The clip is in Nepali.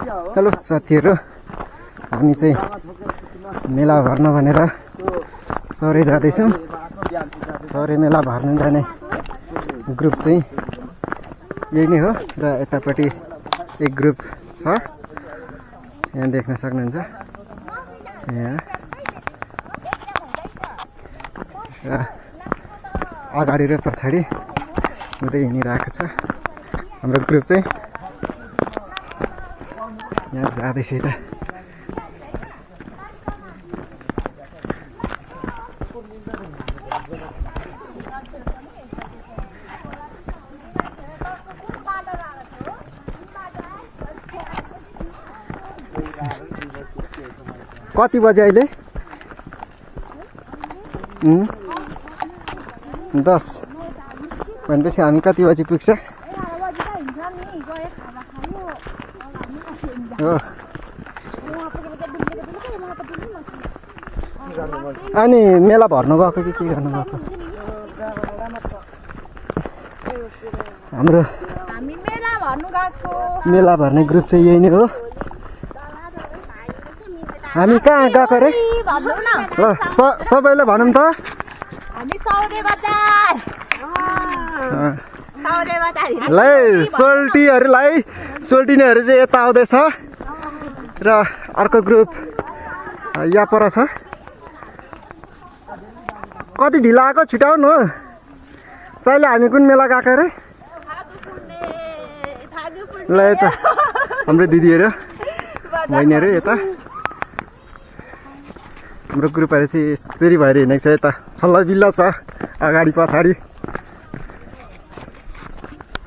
हेलो साथीहरू, हामी चाहिँ मेला भर्न भनेर सौरे जाँदैछौँ। सौरे मेला भर्न जाने ग्रुप चाहिँ यही नै हो र यतापट्टि एक ग्रुप छ, यहाँ देख्न सक्नुहुन्छ। यहाँ र अगाडि र पछाडि हुँदै हिँडिरहेको छ हाम्रो ग्रुप चाहिँ। यहाँ जाँदैछ यता। कति बजे अहिले? 10 भनेपछि हामी कति बजी पुग्छ? अनि मेला भर्नु गएको कि के गर्नु गएको? हाम्रो मेला भर्ने ग्रुप चाहिँ यही नै हो। हामी कहाँ गएको रे? ल सबैले भनौँ त। ल सोल्टिनेहरू चाहिँ यता आउँदैछ र अर्को ग्रुप यहाँ पर छ। कति ढिला आएको, छिटाउनु हो। साइले हामी कुन मेला गएको रे? ल यता हाम्रो दिदीहरू बहिनीहरू यता। हाम्रो ग्रुपहरू चाहिँ यसरी भएर हिँडेको छ। यता छल्ला बिल्ला छ अगाडि पछाडि।